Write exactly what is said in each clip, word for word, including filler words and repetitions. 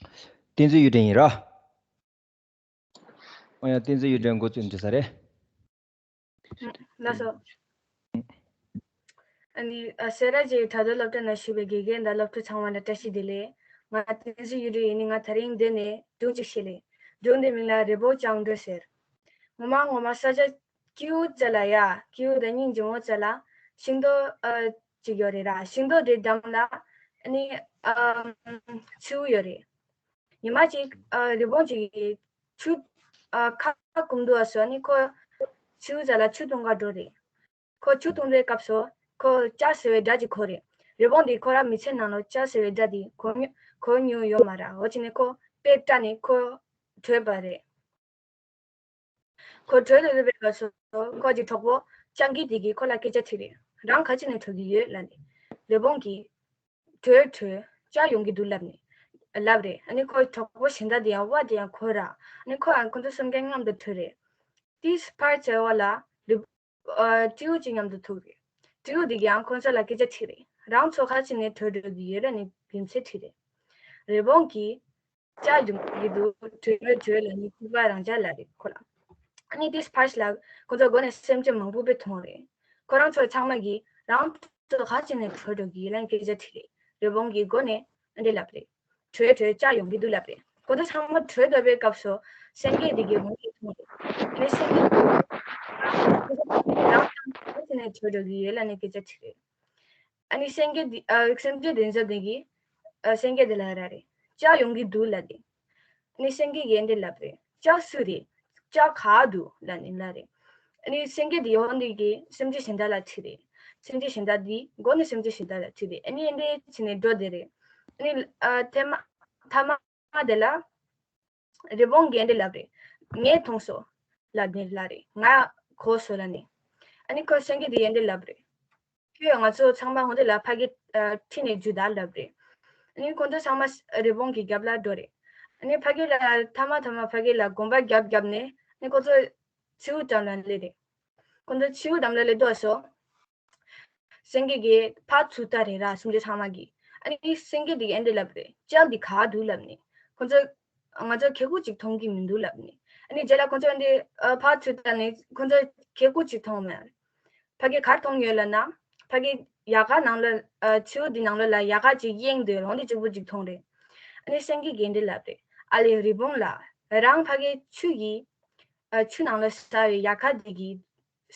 བསྟན་འཛིན་གཡུ་སྒྲོན་ཡིན་ར། ཨོ་ཡ། བསྟན་འཛིན་གཡུ་སྒྲོན་འགོ་བཙུགས་འདྲི་ས་རེད། ལགས་སོ། ཨ་ནི་ཨ་སེ་ར་བྱེས་དྲ་ཐོག་སློབ་གྲྭ་ནང་བཞུགས་པའི་དགེ་རྒན་དང་སློབ་ཕྲུག་ཚང་མ་ལ་བཀྲ་ཤིས་བདེ་ལེགས། ང་བསྟན་འཛིན་གཡུ་སྒྲོན་ཡིན། ནི་ང་དེ་རིང་འདི་ནས་སྒྲུང་གཅིག་བཤད་ལེ། སྒྲུང་འདི་མིང་ལ་རི་བོང་ལྕགས་འགྲོས་ཟེར། ངོ་མ་ངོ་མ་ས་ཆ་ཀེའུ་རྩེ་ལ་ཡ། ཀེའུ་དང་སྙིང་རྗེ་མོ་རྩེ་ལ་ཤིང་ཏོག་ཨ་ཅིག་ཡོད་རེད་ར། ཤིང་ཏོག་དེ་འགྲམ་ལ་ཨ་ནི་ཨ་མཆེའུ་ཡོད་རེད། ཉི་མ་གཅིག་ཨ་རི་བོང་གཅིག་གིས་ཆུ་ཨ་ཁ་སྐོམ་འདུག་ཨ་སོ། ཨ་ནི་ཁོ་མཆེའུ་རྩ་ལ་ཆུ་འཐུང་ག་འགྲོ་རེད། ཁོ་ཆུ་འཐུང་བའི་སྐབས་སུ་ཁོ་ལྕགས་ཟེར་བའི་སྒྲ་ཅིག་གོ་རེད། རི་བོང་དེ་ཁོ་རང་མི་ཚེ་ནང་ལ་ལྕགས་ཟེར་བའི་སྒྲ་དེ་གོ་མྱོང་གོ་མྱོང་ཡོད་མ་རེད། འོ་བྱས་ནས་ཁོ་དཔེ་སྐྲག་ནས་ཁོ་བྲོས་པ་རེད། ཁོ་བྲོས་ཏེ་སླེབས་པའི་སྐབས་སུ་ཁོ་གི་གྲོགས་པོ་སྤྱང་ཀི་དེ་གིས་ཁོ་ལ་སྐད་ཆ་དྲིས་རེད། རང་ག་ཅི་ནས་བྲོས་ཀྱི་ཡོད་ལབ་ནས། རི་བོང་གིས། བྲོས་བྲོས། ལྕགས་ཡོང་གི་འདུག་ལབ་ནས། ལབ་རེད། ཨ་ནི་ཁོའི་གྲོགས་པོ་གཞན་དག་དེ་ཡང་ཝ་དེ་ཡང་གོ་ར། ཨ་ནི་ཁོ་ཡང་ཁོ་ཚོ་གསུམ་ཀའི་མཉམ་དུ་བྲོས་རེད། དེའི་ཕར་ཚུར་བ་ལ་ལུ་ཨ་སྤྲེའུ་གཅིག་མཉམ་དུ་ཐུག་རེད། སྤྲེའུ་དེ་གིས་ཡང་ཁོ་ཚོ་ལ་སྐད་ཆ་དྲིས་རེད། རང་ཚོ་ག་ཅི་ནས་བྲོས་འགྲོ་གི་ཡོད་ལབ་ནས་རྒྱུ་མཚན་དྲིས་རེད། རི་བོང་གིས། ལྕགས་ཡོང་གི་འདུག་བྲོས་བྲོས་ལབ་ནས་ཐུག་པ་རང་ཅག་ལ་རེད་ཁོ་ལ། ཨ་ནི་དེའི་ཕར་ལ་ཁོ་ཚོ་སྒོ་ནས་སེམས་ཅན་མང་པོ་དཔེ་མཐོང་རེད། ཁོ་རང་ཚོ་ཚང་མ་གིས་རང་ཚོ་ག་ཅི་ནས་བྲོས་འགྲོ་གི་ལབ་ནས་སྐད་ཆ་དྲིས་རེད། རི་བོང་གིས་སྒོ་ནས་ཨ་འདྲས་ལབ་རེད། བྲོས་བྲོས་ལྕགས་ཡོང་གི་འདུག་ལབ་རེད། ཁོ་ཚོ་ཚང་མ་བྲོས་འགྲོ་བའི་སྐབས་སུ་སེང་གེ་དེ་གིས་འོང་གི་མཐོང་རེད། ཨ་ནི་སེང་གེ་དེ་རང་ཚོ་ག་ཅི་ནས་བྲོས་འགྲོ་གི་ཡོད་ལབ་ནས་སྐད་ཆ་དྲིས་རེད། ཨ་ནི་སེང་གེ་འདི་ཨ་སེམས་ཅན་དེ་ཚོ་དེ་གིས་ཨ་སེང་གེ་དེ་ལ་ར་རེད། ལྕགས་ཡོང་གི་འདུག་ལབ་དེ། ཨ་ནི་སེང་གེ་གིས་འདི་ལབ་རེད། ལྕགས་སུ་རེད། ལྕགས་ག་འདུག་ལབ་ནི་ལབ་རེད། ཨ་ནི་སེང་གེ་དེ་ཡོང་དེ་གིས་སེམས་ཅན་གཞན་དག་ལ་དྲིས་རེད། སེམས་ཅན་གཞན་དག་དེ་མགོ་ནས་སེམས་ཅན་གཞན་དག་ལ་དྲིས་རེད། ཨ་ནི་འདི་བྱས་ནས་འགྲོ་དེ་རེད། ཨ་ནི་ཨ་ཐེ་མ་ཐ་མ་དེ་ལ། རི་བོང་གིས་འདི་ལབ་རེད། ངས་མཐོང་སོང་། ལབ་ནས་ལབ་རེད། ང་གོ་སོང་ལབ་ནས། ཨ་ནི་ཁོ་སེང་གེ་དེ་ཡིས་འདི་ལབ་རེད། ཁྱོད་ང་ཚོ་ཚང་མ་འོང་དེ་ལ་ཕ་གི་ཁྲིད་ནས་རྒྱུགས་དང་ལབ་རེད། ཨ་ནི་ཁོ་ཚོ་ཚང་མ་རི་བོང་གི་རྒྱབ་ལ་འགྲོ་རེད། ཨ་ནི་ཕ་གི་ལ་ཐ་མ་ཐ་མ་ཕ་གི་ལ་གོམ་པ་རྒྱབ་རྒྱབ་ནས་ཨ་ནི་ཁོ་ཚོ་མཆེའུ་འགྲམ་ལ་སླེབས་རེད། ཁོ་ཚོ་མཆེའུ་འགྲམ་ལ་སླེབས་དུས་སོ། སེང་གེ་གིས་ཕར་ཚུར་ལྟ་རེད་ར་སེམས་ཅན་ཚང་མ་གིས། ཨ་ནི་སེང་གེ་དེ་གིས་འདི་ལབ་རེད། ལྕགས་འདི་ག་འདུག་ལབ་ནས། ཁོ་ཚོ་ང་ཚོ་ཁེ་ཁུ་ཅིག་མཐོང་གི་མི་འདུག་ལབ་ནས། ཨ་ནི་རྗེས་ལ་ཁོ་ཚོ་འདི་ཨ་ཕར་ཚུར་ལྟ་ནས་ཁོ་ཚོ་ཁེ་ཁུ་ཅིག་མཐོང་མེད། ཕ་གི་ག་རེ་མཐོང་ཡོད་ལབ་ན། ཕ་གི་ཡལ་ག་ནང་ལ་ཨ་མཆེའུ་འདི་ནང་ལོགས་ལ་ཡལ་ག་ཅིག་གཡེང་སྡོད་ཡོང་དེ་གཅིག་པུ་ཅིག་མཐོང་རེད། ཨ་ནི་སེང་གེ་གིས་འདི་ལབ་རེད། ཨ་ལེ་རི་བོང་ལགས། རང་ཕ་གི་ཆུ་ཡི་ཨ་ཆུ་ནང་ལ་ཟགས་པའི་ཡལ་ག་འདི་གིས་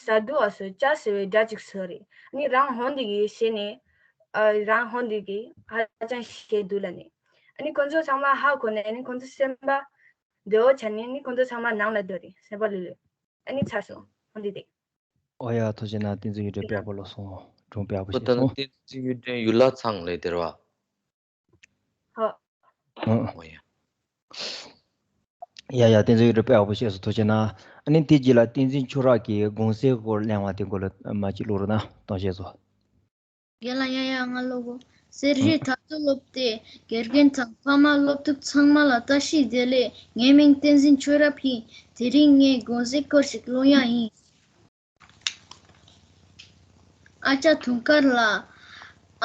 ཟ་དུས་སུ་ལྕགས་ཟེར་བའི་སྒྲ་ཅིག་ཟེར་རེད། ཨ་ནི་རང་འོང་འདི་གིས་ཤེས་ནས་ཨ་རང་འོང་འདི་གིས་ཧ་ཅང་ཤེས་འདུག་ལབ་ནས། ཨ་ནི་ཁོ་ཚོ་ཚང་མ་ཧ་གོ་ནས། ཨ་ནི་ཁོ་ཚོ་སེམས་པ་བདེ་བོ་ཆགས་ནས། ཨ་ནི་ཁོ་ཚོ་ཚང་མ་ནང་ལ་སྡོད་རེད། སེམས་པ་ལྷོད་ལྷོད། ཨ་ནི་ཚར་སོང་། འོང་འདི་དེ། ཨོ་ཡ། ཐུགས་རྗེ་གནང་། བསྟན་འཛིན་གཡུ་སྒྲོན་དཔེ་ཡག་པོ་ལབ་སོང་། སྒྲུང་དཔེ་ཡག་པོ་ཁོ་བཤད་ད་ལ་སོང་། བསྟན་འཛིན་གཡུ་སྒྲོན་ཡུལ་ལྷ་ཚང་ལས་དེར་བ། ཧོ། ཨོ་ཡ། ཡ་ཡ། བསྟན་འཛིན་གཡུ་སྒྲོན་དཔེ་ཡག་པོ་བཤད་སོང་། ཐུགས་རྗེ་གནང་། ཨ་ནི་དེ་རྗེས་ལ་བསྟན་འཛིན་ཆོས་རབ་ཀྱིས་དགོང་ཟས་སྐོར་གླེང་བ་དེ་སྐོར་ལ་མ་གཅིག་ཀློག་རོགས་གནང་། གཏོང་བཤད་སོང་། རྒན་ལགས། ཡ་ཡ། ང་ཀློག་གོ། སེར་བྱེས་དྲ་ཐོག་སློབ་གྲྭའི་དགེ་རྒན་དང་ཕ་མ་སློབ་ཕྲུག་ཚང་མ་ལ་བཀྲ་ཤིས་བདེ་ལེགས། ངའི་མིང་བསྟན་འཛིན་ཆོས་རབ་ཡིན། དེ་རིང་ངས་དགོང་ཟས་སྐོར་ཞིག་ཀློག་ཡ་ཡིན། ཨ་ཅག་དུང་དཀར་ལགས་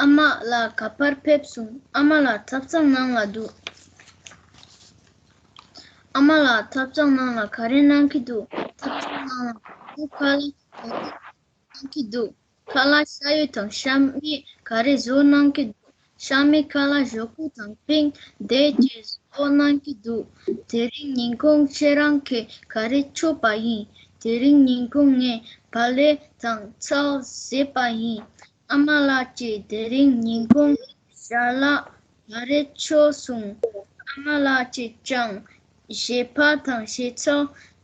ཨ་མ་ལགས་ག་པར་ཕེབས་སོང་། ཨ་མ་ལགས་ཐབ་ཚང་ནང་ལ་འདུག་ཨ་མ་ལགས་ཐབ་ཚང་ནང་ལ་ག་རེ་གནང་གི་འདུག་ཐབ་ཚང་ནང་ལ་ཁ་ལག་ག་རེ་གནང་གི་འདུག་ཁ་ལག་ཤ་ཡོད་དང་ཤ་མེད་ག་རེ་བཟོ་གནང་གི་འདུག་ཤ་མེད་ཁ་ལག་ཞོག་ཁོག་དང་པིང་དེ་ཅིག་བཟོ་གནང་གི་འདུག་དེ་རིང་ཉིན་གུང་ཁྱེད་རང་གིས་ག་རེ་མཆོད་པ་ཡིན། དེ་རིང་ཉིན་གུང་ངས་བག་ལེབ་དང་ཚལ་བཟས་པ་ཡིན། ཨ་མ་ལགས་ཀྱིས་དེ་རིང་ཉིན་གུང་ཞལ་ལག་ག་རེ་མཆོད་སོང་། ཨ་མ་ལགས་ཀྱིས་ཀྱང་བཞེས་ཕག་དང་བཞེས་ཚལ་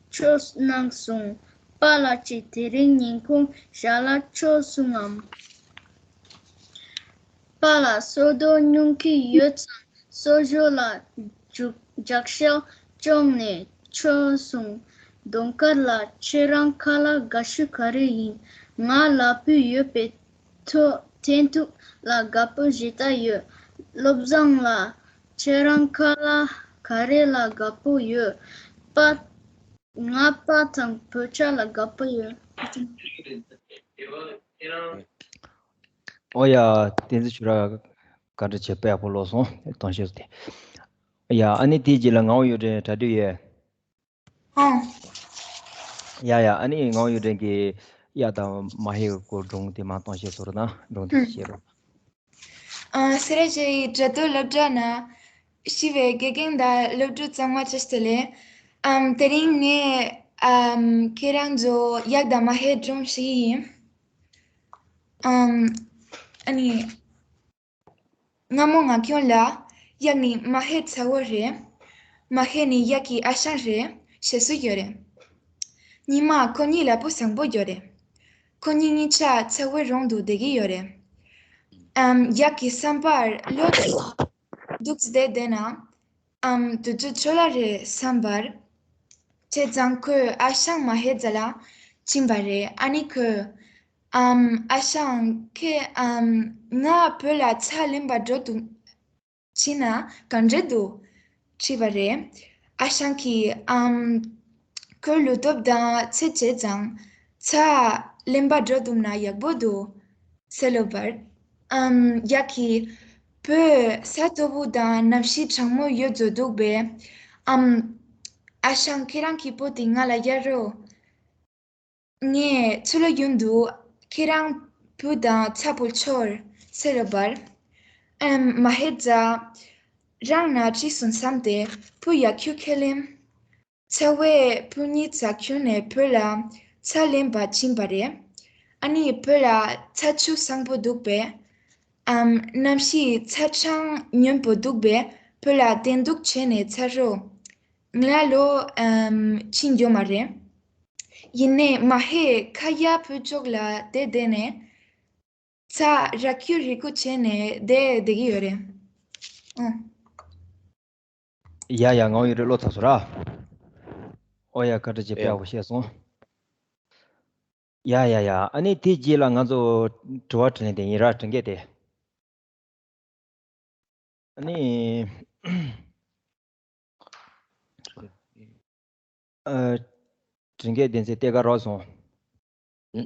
མཆོད་གནང་སོང་། པཱ་ལགས་ཀྱིས་དེ་རིང་ཉིན་གུང་ཞལ་ལག་མཆོད་སོང་ངམ། པཱ་ལགས། སོ་ལྟོ་ཉོ་གི་ཡོད་ཙང་སོ་ཞོ་ལ་རྒྱུག་རྒྱག་ཤ་བཅོས་ནས་མཆོད་སོང་། དུང་དཀར་ལགས། ཁྱེད་རང་ཁ་ལག་དགའ་ཤོས་ག་རེ་ཡིན། ང་ལ་ཕུག་ཡོད་པའི་ཐོ་འཐེན་ཐུག་ལ་དགའ་པོ་ཞེ་དྲག་ཡོད། བློ་བཟང་ལགས། ཁྱེད་རང་ཁ་ལག་ག་རེ་ལ་དགའ་པོ་ཡོད། པཱ། ང་པཱ་དང་བོད་ཇ་ལ་དགའ་པོ་ཡོད། ཨོ་ཡ། བསྟན་འཛིན་ཆོས་རབ་བཀའ་དྲིན་ཆེ། དཔེ་ཡག་པོ་ཀློག་སོང་། གཏོང་ཤེས་སོང་སྟེ། ཡ། ཨ་ནི་དེའི་རྗེས་ལ་ངག་དབང་གཡུ་སྒྲོན་གྲ་སྒྲིག་ཡོད། ཨང་། ཡ་ཡ། ཨ་ནི་ངག་དབང་གཡུ་སྒྲོན་གྱིས་གཡག་དང་མ་ཧེའི་སྐོར་སྒྲུང་དེ་མར་གཏོང་ཤེས་སོང་ན་སྒྲུང་དེ་ཨང་བཤད་རོགས། ཨ། སེ་ར་བྱེས་ཀྱི་དྲ་ཐོག་སློབ་གྲྭ་ནང་བཞུགས་པའི་དགེ་རྒན་དང་སློབ་ཕྲུག་ཚང་མ་བཀྲ་ཤིས་བདེ་ལེགས། ཨམ། དེ་རིང་ངས་ཨམ། ཁྱེད་རང་ཚོ་གཡག་དང་མ་ཧེ་སྒྲུང་བཤད་ཀྱི་ཡིན། ཨམ། ཨ་ནི། སྔ་མོ་ངག་རྒྱུན་ལ། གཡག་ནི་མ་ཧེའི་ཚ་བོ་རེད། མ་ཧེ་ནི་གཡག་གི་ཨ་ཞང་རེད་ཞེས་སུ་ཡོད་རེད། ཉི་མ་ཁོ་གཉིས་ལ་བུ་བཟང་པོ་ཡོད་རེད། ཁོ་གཉིས་གཉིས་ཆ་ཚ་བོའི་རོང་དུ་བསྡད་ཀྱི་ཡོད་རེད། ཨམ། གཡག་གི་བསམ་པར་ལོ་དུས་འདུག་བསྡད་བསྡད་ན། ཨམ། དུས་ཚོད་འཕྲོ་བརླག་རེད་བསམ་པར། བྱས་ཙང་ཁོས་ཨ་ཞང་མ་ཧེ་རྩ་ལ་ཕྱིན་པ་རེད། ཨ་ནི་ཁོས། ཨམ། ཨ་ཞང་ཁྱེད། ཨམ། ང་བོད་ལ་ཚྭ་ལེན་པར་འགྲོ་འདུག་ཕྱིན་ན་གང་འདྲ་འདུག་དྲིས་པ་རེད། ཨ་ཞང་གིས། ཨམ། ཁོའི་ལུས་སྟོབས་དང་ཚད་བྱས་ཙང་ཚྭ་ལེན་པར་འགྲོ་ཐུབ་ན་ཡག་པོ་འདུག་ཟེར་ལབ་པར། ཨམ། གཡག་གིས། བོད་ས་རྡོ་བུ་དང་གནམ་གཤིས་གྲང་མོ་ཡོད་ཚོད་འདུག་པས། ཨམ། ཨ་ཞང་ཁྱེད་རང་གི་བུ་དེ་ང་ལ་གཡར་རོགས། ངས་ཚུར་ལ་ཡོང་དུས་ཁྱེད་རང་བུ་དང་ཚྭ་ཕུལ་ཆོག་ཟེར་ལབ་པར། ཨམ། མ་ཧེ་རྩ་རང་ན་བྲིས་སོང་བསམ་སྟེ་བུ་ཡག་ཁྱུ་ཁས་ལེན། ཚ་བས་བུ་གཉིས་རྩ་ཁྱོན་ནས་བོད་ལ་ཚྭ་ལེན་པར་ཕྱིན་པ་རེད། ཨ་ནི་བོད་ལ་ཚྭ་ཆུ་བཟང་པོ་འདུག་པས། ཨམ། གནམ་གཤིས་ཚ་གྲང་སྙོམས་པོ་འདུག་པས་བོད་ལ་བདེ་སྡུག་བྱས་ནས་ཚར་རོགས། ང་ལོ། ཨམ། ཕྱིན་རྒྱུ་མ་རེད། ཡིན་ནའི་མ་ཧེ་ཁ་ཡ་བོད་ལྗོངས་ལ་བསྡད་བསྡད་ནས། ཚྭ་རག་རྒྱུ་རེ་སྒུག་བྱས་ནས་བསྡད་བསྡད་ཀྱི་ཡོད་རེད། ཨང་། ཡ་ཡ། ངག་དབང་གཡུ་སྒྲོན་ཀློག་ཚར་སོང་ར། ཨོ་ཡ། བཀའ་དྲིན་ཆེ། ཨེ། དཔེ་ཡག་པོ་བཤད་སོང་། ཡ་ཡ་ཡ། ཨ་ནི་དེའི་རྗེས་ལ་ང་ཚོ་དྲི་བ་དྲིས་ལན་དེ་ཡིན་ར། དྲི་བ་དེ། ཨ་ནི། ཨ། དྲི་བ་དེ་ཚོ་སྟེར་ག་རག་སོང་། ཨུ།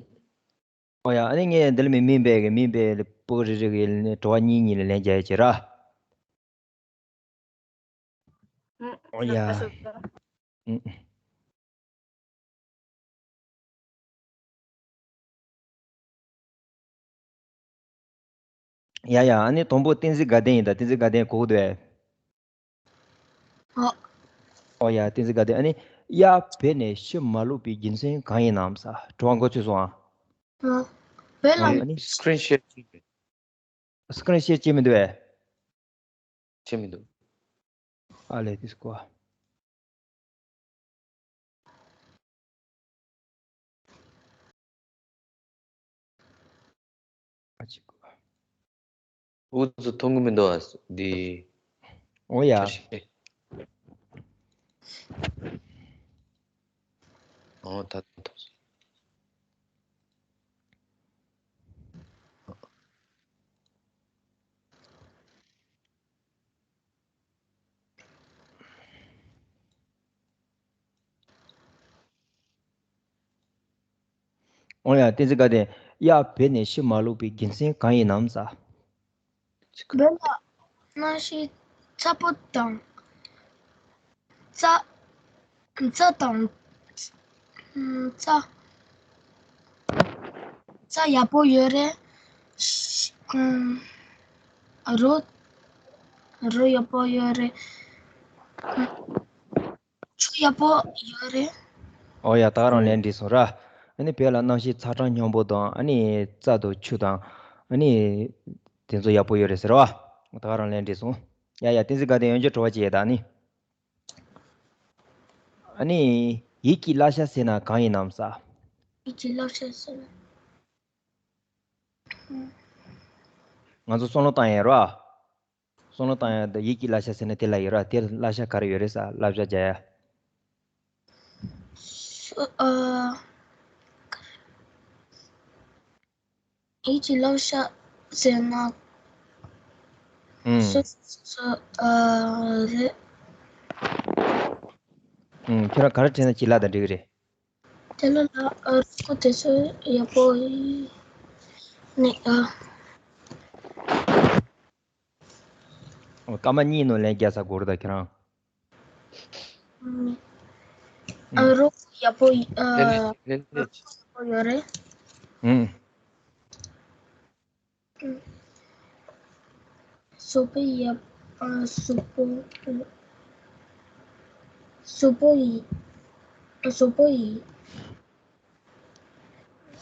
ཨོ་ཡ། ཨ་ནི་ངས་འདི་ལ་མི་མིན་པའི་གི་མིན་པའི་ཕྲུ་གུ་རེ་རེ་གི་དྲི་བ་གཉིས་གཉིས་ལ་ལན་རྒྱག་ཡ་བྱེད་ར། ཨུ། ཨོ་ཡ། ལགས་སོ། ཨུ། ཡ་ཡ། ཨ་ནི་དང་པོ་བསྟན་འཛིན་དགའ་ལྡན་ཡིན་ད། བསྟན་འཛིན་དགའ་ལྡན་གོ་གི་འདུག་ཨེ། ཨོ། ཨོ་ཡ། བསྟན་འཛིན་དགའ་ལྡན། ཨ་ནི་གཡག་བོད་ནས་ཕྱིར་མ་ལོག་པའི་རྒྱུ་མཚན་གང་ཡིན་ནམ་ཟེར། དྲི་བ་འགོ་ཚུགས་སོང་ཨ། ཨོ། བོད་ལ། ཨ་ནི་སི་ཀི་རིན་ཤེར་བྱེད། སི་ཀི་རིན་ཤེར་བྱེད་མི་འདུག་ཨེ། བྱེད་མི་འདུག་ཨ་ལས། དེ་སྐོར། ཨ་ཅིག་འུ་ཚོ་མཐོང་གི་མི་འདུག་ཨ། འདི། ཨོ་ཡ། ཁ་ཤས། ཨོ། ད་ཐོག་ཨོ་ཡ། བསྟན་འཛིན་དགའ་ལྡན། གཡག་བོད་ནས་ཕྱིར་མ་ལོག་པའི་རྒྱུ་མཚན་གང་ཡིན་ནམ་ཟེར། བོད་ལ་གནམ་གཤིས་ཚ་པོ་དང་། རྩྭ། རྩྭ་དང་། རྩྭ། རྩྭ་ཡག་པོ་ཡོད་རེད། རོ། རོ་ཡག་པོ་ཡོད་རེད། ཆུ་ཡག་པོ་ཡོད་རེད། ཨོ་ཡ། ད་ག་རང་ལན་འགྲིག་སོང་ར། ཨ་ནི་བོད་ལ་གནམ་གཤིས་ཚ་གྲང་སྙོམས་པོ་དང་། ཨ་ནི་རྩྭ་དང་ཆུ་དང་། ཨ་ནི་དེ་ཚོ་ཡག་པོ་ཡོད་རེད་ཟེར་བ། ད་ག་རང་ལན་འགྲིག་སོང་། ཡ་ཡ། བསྟན་འཛིན་དགའ་ལྡན། ཡང་བསྐྱར་དྲི་བ་གཅིག་ཡོད་ད། ཨ་ནི། ཨ་ནི་ཡིད་ཀྱི་བསླབ་བྱ་ཟེར་ན་གང་ཡིན་ནམ་ཟེར། ཡིད་ཀྱི་བསླབ་བྱ་ཟེར་ན། ང་ཚོ་བསམ་བློ་བཏང་ཡ་ར། བསམ་བློ་བཏང་ཡ་དེ་ཡིད་ཀྱི་བསླབ་བྱ་ཟེར་ན་དེ་ལ་ཡོད་ར། དེ་བསླབ་བྱ་ག་རེ་ཡོད་རེད་ཟེར། བསླབ་བྱ་རྒྱག་ཡ། སོ། ཨ། ཡིད་ཀྱི་བསླབ་བྱ་ཟེར་ན། ཨུམ། སོ་སོ་སོ། ཨ། རེད། ཨུམ། ཁྱོད་རང་ག་རེ་དྲན་ན་ཅིག་ལབ་དང་འགྲིག་གི་རེད། དེ་ལ་ལ། ཨ། རུ་སྐོར་དེ་ཚོ་ཡག་པོ་ཡིན་ནི། ཨ། སྐར་མ་གཉིས་ནང་ལན་རྒྱག་ས་དགོས་རེད་ད་ཁྱེད་རང་། ཨ། རོགས་ཡག་པོ་ཡི་ཨ། ལན་ལན་ལན། ཡག་པོ་ཡོད་རེད། ཨུམ། སོག་པོ་ཡག་ཨ། སོག་པོ། སོག་པོ་ཡི། སོག་པོ་ཡི།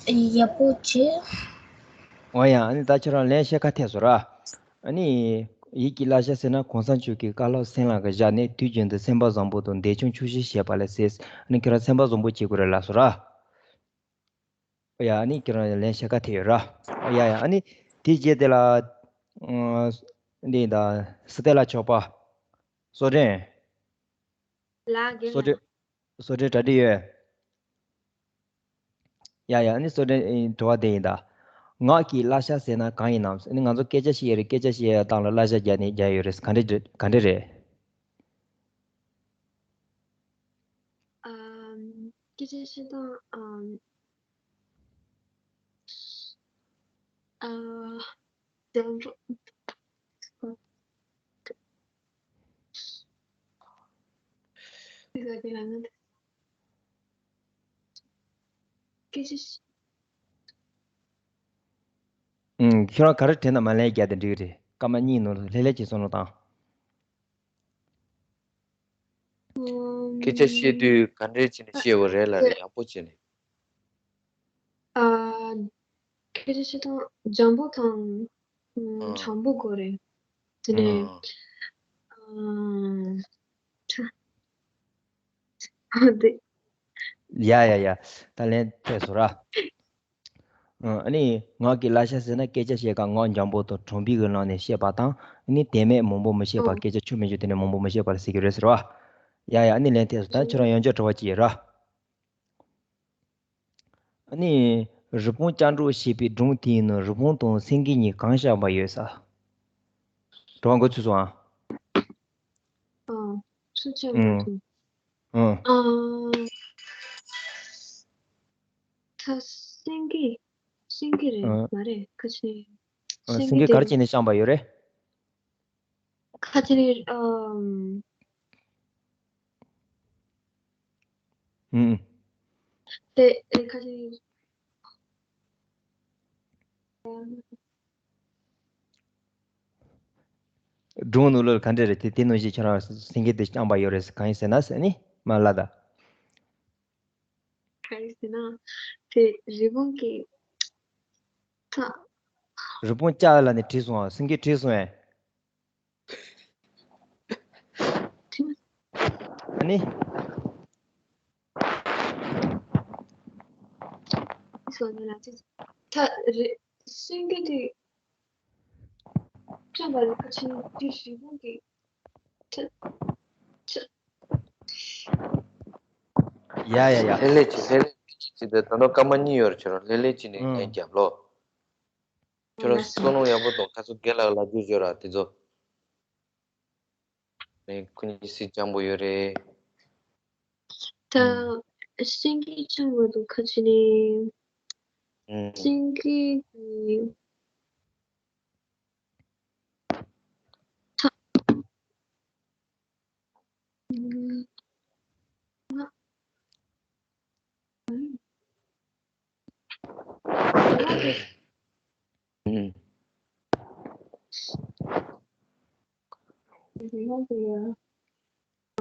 ཡག་པོ་བྱེད། འོ་ཡ། ཨ་ནི་ད་ཁྱོད་རང་ལན་བཤད་ཁ་ཐེག་སོང་ར། ཨ་ནི། ཡིད་ཀྱི་བསླབ་བྱ་ཟེར་ན་གོང་ས་མཆོག་གི་བཀའ་སློབ་སེམས་ལ་གི་བཞག་ནས་དུས་རྒྱུན་དུ་སེམས་པ་བཟང་པོ་དང་འདས་ཆུང་ཆུང་ཞིག་བྱེད་པ་ལ་ཟེར། ཨ་ནི་ཁྱོད་རང་སེམས་པ་བཟང་པོ་བྱེད་དགོས་རེད་ལབ་སོང་ར། ཡ། ཨ་ནི་ཁྱེད་རང་ལན་བཤད་ཁ་ཐེག་ཡོད་ར། ཡ་ཡ། ཨ་ནི་དེ་རྗེས་དེ་ལ། ཨ། འདི་ད་སི་ཏེ་ལ་མཆོག་པ། སོ་བྲན། ལ་རྒན་སོ་བྲན། སོ་བྲན་གྲ་སྒྲིག་ཡོད། ཡ་ཡ། ཨ་ནི་སོ་བྲན་དྲི་བ་དེ་ཡིན་ད། ངག་གི་བསླབ་བྱ་ཟེར་ན་གང་ཡིན་ནམ། ཨ་ནི་ང་ཚོ་སྐད་ཆ་བཤད་ཡོད་རེད། སྐད་ཆ་བཤད་ཡ་སྟངས་ལ་བསླབ་བྱ་རྒྱག་ནས་རྒྱག་ཡོད་རེད། ག་འདྲ་ག་འདྲ་རེད། ཨམ། སྐད་ཆ་བཤད་སྟངས། ཨམ། ཨ། དང་པོ། དེ་ག་དེ་ལ་ང་སྐད་ཆ་བཤད། ཨུམ། ཁྱོད་རང་ག་རེ་དྲན་ན་མ་ལན་རྒྱག་དེ་འགྲིག་གི་རེད། སྐར་མ་གཉིས་ནང་ལྷོད་ལྷོད་ཀྱིས་བསམ་བློ་བཏང་། སྐད་ཆ་བཤད་དུས་ག་འདྲས་བྱས་ནས་བཤད་དགོས་རེད་ལབ་རེད། ཡག་པོ་བྱས་ནས། ཨ། སྐད་ཆ་བཤད་སྟངས་འཇམ་པོ་དང་། ཨ། དྲང་པོ་དགོས་རེད། དེ་ནས། ཨ། ཨ། ཨ། དེ། ཡ་ཡ་ཡ། ད་ལན་ཐེབས་སོང་ར། ཨ་ནི་ངག་གི་བསླབ་བྱ་ཟེར་ན་སྐད་ཆ་བཤད་སྐབས་ངག་འཇམ་པོ་དང་དྲང་པོའི་ངང་ནས་བཤད་པ་དང་། ཨ་ནི་དོན་མེད་མང་པོ་མི་བཤད་པ། ཨོ། སྐད་ཆ་ཆོ་མེད་ཆོ་དེ་ནས་མང་པོ་མི་བཤད་པ་ལ་ཟེར་གྱི་རེད་ཟེར་བ། ཡ་ཡ། ཨ་ནི་ལན་ཐེབས་སོང་། ད་ཁྱོད་རང་ཡང་བསྐྱར་དྲི་བ་གཅིག་ཡོད་ར། ཨ་ནི་རི་བོང་ལྕགས་སྒྲོག་ཞེས་པའི་སྒྲུང་དེའི་ནང་རི་བོང་དང་སེང་གེ་གཉིས་གང་བཞག་པ་ཡོད་ས། དྲི་བ་འགོ་ཚུགས་སོང་ཨ། ཨ། ཚུགས་ཚར་མ་ཐུབ། ཨ། ད་སེང་གེ། སེང་གེ་རེད། ཨ། མ་རེད། ཁ་ཆེ། ཨ། སེང་སེང་གེ་གེ་ག་རེ་དེ་བྱས་ནས་བཤམས་པ་ཡོད་རེད། ཁ་ཆེ་རེད། ཨམ། ཨུམ། དེ་ཨེ་ཁ་ཆེ། སྒྲུང་ནང་ལོགས་ག་འདྲ་རེད། དེ་དེ་ནང་བཞིན་ཁྱོད་རང་སེང་གེ་དེ་བཤམས་པ་ཡོད་རེད་ཟེར། གང་ཡིན་ཟེར་ན་ཟེར་ནི་མ་ལ་ད། གང་ཡིན་ཟེར་ན། དེ་རི་བོང་གི་ཁ། རི་བོང་ལྕགས་ལ་ནི་བྲིས་སོང་ཨ། སེང་གེ་བྲིས་སོང་ཨེ། ཨ་ནི། སོང་ནི་ལ་ཅི། ད་རེ་སེང་གེ་དེ་བཤམས་པ་ལ་ཁ་ཆེ་དེ་རི་བོང་གི་ཁ་ཆེ། ཡ་ཡ་ཡ། ལྷོད་ལྷོད་ཀྱིས་ལྷོད་ལྷོད་ཀྱིས་ཅི་ད་ད་ནོ་སྐར་མ་གཉིས་ཡོད་རེད། ཁྱོད་རང་ལྷོད་ལྷོད་ཀྱིས་ནས་ཨང་ལན་རྒྱབ་ལོ། ཁྱོད་རང་བསམ་བློ་ཡག་པོ་གཏོང་། ཁ་སང་རྒན་ལགས་ལ་རྒྱུས་ཡོད་ར་དེ་ཚོ། ཨེ་ཁོ་གཉིས་སེང་གེ་སྤྱང་པོ་ཡོད་རེད། ད་ཨུམ། སེང་གེ་སྤྱང་པོ་དང་ཁ་ཆེ་ནི། ཨུམ། སེང་གེ་གི་ཐ། ཨུམ།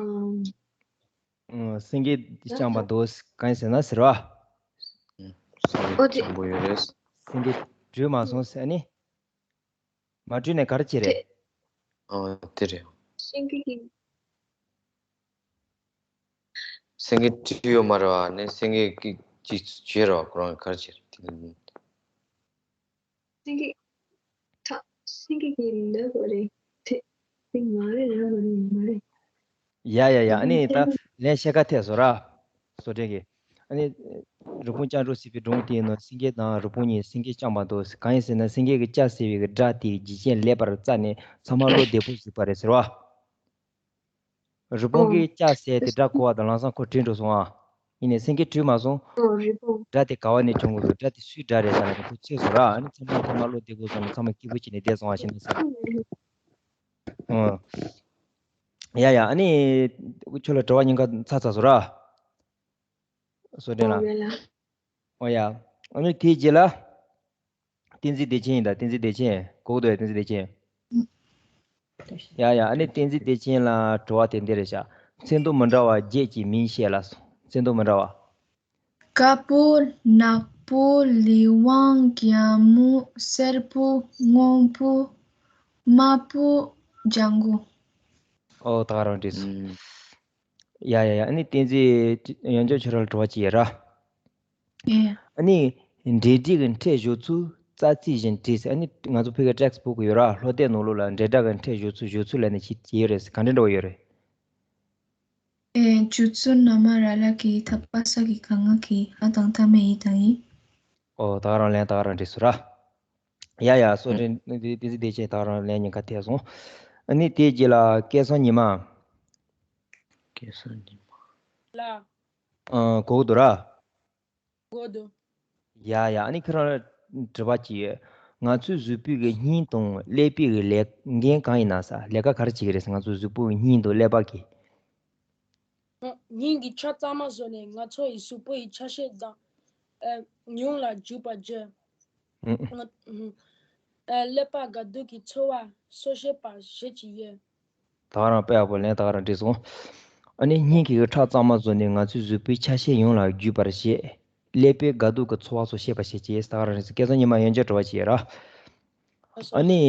ཨུམ། ཨུམ། སེང་གེ་སྤྱང་པོ་འདུག་གང་ཡིན་ཟེར་ན་ཟེར་བ། ཨུམ། སེང་གེ་སྤྱང་པོ་ཡོད་རེད། སེང་གེ་བྲོས་མ་སོང་ཟེར་ནི། མ་བྲོས་ནས་ག་རེ་བྱེད་རེད། ཨོ་དེ་རེད། སེང་གེ་གི། སེང་གེ་བྲིས་ཡོད་མ་རེད་བ། ནས་སེང་གེ་གི་ཅི་བྱེད་རོགས་ཁོ་རང་ག་རེ་བྱེད་རེད། སེང་གེ་ཐ། སེང་གེ་གི་ལབ་པ་རེད། དེ་དེ་མ་རེད། ལབ་པ་རེད། མ་རེད། ཡ་ཡ་ཡ། ཨ་ནི་ད་ལན་བཤད་ཁ་ཐེག་སོང་ར། བཟོ་གྲྭ་གི། ཨ་ནི་རི་བོང་ལྕགས་སྒྲོག་ཞེས་པའི་སྒྲུང་དེའི་ནང་སེང་གེ་དང་རི་བོང་གཉིས་སེང་གེ་སྤྱང་པོ་འདུག་གང་ཡིན་ཟེར་ན་སེང་གེ་གི་ལྕགས་ཟེར་བའི་གི་སྒྲ་དེའི་འཇིག་རྟེན་ལེགས་པར་བཙལ་ནས་ཚང་མ་བློ་བདེ་པོ་གཟིགས་པ་རེད་ཟེར་བ། རི་བོང་གིས་ལྕགས་ཟེར་དེ་སྒྲ་གོ་བ་དང་ལམ་སང་ཁོ་བྲོས་འགྲོ་སོང་ཨ། ཡིན་ནའི་སེང་གེ་བྲོས་མ་སོང་། ཨོ་རི་བོང་། སྒྲ་དེ་ག་བ་ནས་བྱུང་དགོས་འདུག་སྒྲ་དེ་སུའི་སྒྲ་རེད་ཟེར་ན་ཁོ་ཚོས་ཟེར་ར། ཨ་ནི་ཚང་མ་ཚང་མ་བློ་བདེ་པོ་བཟུང་ནས་ཚང་མ་སྐྱིད་པོ་བྱས་ནས་བསྡད་སོང་ཨ། ཤེས་ན་ཟེར། ཨོ། ཡ་ཡ། ཨ་ནི་ཁྱོད་ལ་དྲི་བ་གཉིས་ཀ་ཚར་ཚར་སོང་ར། བསོད་བདེ་ལགས། ཨོ་ཡ། ཨ་ནི་དེའི་རྗེས་ལ་བསྟན་འཛིན་བདེ་ཆེན་ཡིན་ད། བསྟན་འཛིན་བདེ་ཆེན་གོ་གི་འདུག་ཡ། བསྟན་འཛིན་བདེ་ཆེན། ཡ་ཡ། ཨ་ནི་བསྟན་འཛིན་བདེ་ཆེན་ལ་དྲི་བ་དེ་འདི་རེད་ཤག་ཚིག་མདོ་མི་འདྲ་བ་བརྒྱད་ཀྱི་མིང་བཤད་ལ་སོང་། ཚིག་མདོ་མི་འདྲ་བ། དཀར་པོ། ནག་པོ། ལི་ཝང་། གྱང་མོ། སེར་པོ། སྔོན་པོ། དམར་པོ། ལྗང་གུ། ཨོ། ད་ག་རང་འགྲིག་སོང་། ཨུམ། ཡ་ཡ་ཡ། ཨ་ནི་བསྟན་འཛིན་ཡང་བསྐྱར་ཁྱོད་རང་ལ་དྲི་བ་ཅིག་ཡོད་ར། ཨེ། ཨ་ནི་འབྲེལ་སྒྲིག་གི་ཕྲད་སྦྱོར་ཚུལ་རྩ་ཚིག་བཞིན་བྲིས་ཟེར། ཨ་ནི་ང་ཚོ་ཕ་གིའི་text book ཡོད་ར། སློབ་དེབ་ནང་ལོགས་ལ་འབྲེལ་སྒྲ་གི་ཕྲད་སྦྱོར་ཚུལ་སྦྱོར་ཚུལ་ལབ་ནས་ཅིག་ཅིག་ཡོད་རེད། ག་འདྲ་འདྲ་བོ་ཡོད་རེད། ཨེ། སྦྱོར་ཚུལ་ན་མ་ར་ལ་གི། ཐ་པ་ས་གི་ག་ང་གི། འ་དང་མཐའ་མེད་འི་དང་འི། ཨོ། ད་ག་རང་ལན་ད་ག་རང་འགྲིག་སོང་ར། ཡ་ཡ། བསོད་བདེ། བསྟན་འཛིན་བདེ་ཆེན། ད་ག་རང་ལན་གཉིས་ཀ་ཐེབས་སོང་། ཨ་ནི་དེའི་རྗེས་ལ་སྐལ་བཟང་ཉི་མ། སྐལ་བཟང་ཉི་མ། ལགས། ཨ། གོ་གི་འདུག་ར། གོ་འདུག་ཡ་ཡ། ཨ་ནི་ཁྱོད་རང་ལ་དྲི་བ་ཅིག་ཡོད། ང་ཚོའི་གཟུགས་པོའི་གི་སྙིང་དང་ཀླད་པའི་གི་ལས་འགན་གང་ཡིན་ན་ཟེར། ལས་ཀ་ག་རེ་བྱེད་ཀྱི་རེད་ཟེར། ང་ཚོའི་གཟུགས་པོའི་སྙིང་དང་ཀླད་པ་གི། སྙིང་གི་ཆ་གཙང་མ་བཟོས་ནས་ང་ཚོ་ཡི་གཟུགས་པོ་ཡི་ཆ་ཤས་དང་། ཨ། ཡོངས་ལ་འཇུག་པར་བྱེད། ཨ། ཀླད་པ་དགའ་སྡུག་གི་ཚོར་བ་གསོ་བྱེད་པར་བྱེད་ཀྱི་ཡོད། ད་ག་རང་དཔེ་ཡག་པོ་ལན་ད་ག་རང་འགྲིག་སོང་། ཨ་ནི་སྙིང་གི་ཁྲག་གཙང་མ་བཟོས་ནས་ང་ཚོའི་གཟུགས་པོའི་ཆ་ཤས་ཡོངས་ལ་རྒྱུས་པར་བྱེད། ཀླད་པའི་དགའ་སྡུག་གི་ཚོར་བ་སོགས་ཤེས་པར་བྱེད་ཅེས། ད་ག་རང་རེད། སྐལ་བཟང་ཉི་མ་ཡང་བསྐྱར་དྲི་བ་ཅིག་ཡོད་ར། ཨ་ནི།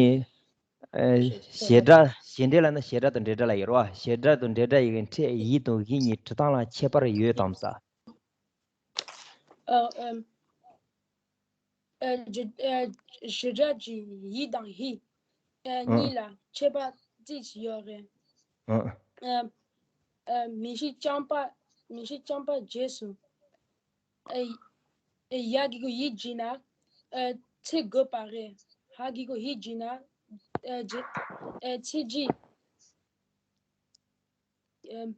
ཨ། བྱེད་སྒྲ། བྱེད་སྒྲ་ལབ་ན་བྱེད་སྒྲ་དང་འབྲེལ་སྒྲ་ལ་ཡོད་ར། བྱེད་སྒྲ་དང་འབྲེལ་སྒྲ་ཡི་གི་ཕྲད་ཡིད་དང་གཞན་གཉིས་འབྲི་སྟངས་ལ་ཁྱད་པར་ཡོད་དམ་ཟེར། ཨ། ཨ། ཨ། བྱེད། ཨ། བྱེད་སྒྲ་གི་ཡི་དང་ཧི། ཨ། ཨ། གཉིས་ལ་ཁྱད་པར་ཅི་ཞིག་ཡོད་རེད། ཨ། ཨ། ཨ། མིང་གཞི་རྐྱང་པ། མིང་གཞི་རྐྱང་པ་རྗེས་སུ། ཨ། ཨ། ཡ་གི་གུ་ཡི་བྲིས་ན། ཨ། ཚེག་དགོས་པ་རེད། ཧ་གི་གུ་ཧི་བྲིས་ན། ཨ། རྗེས། ཨ། ཚེག་བྲིས། ཨ།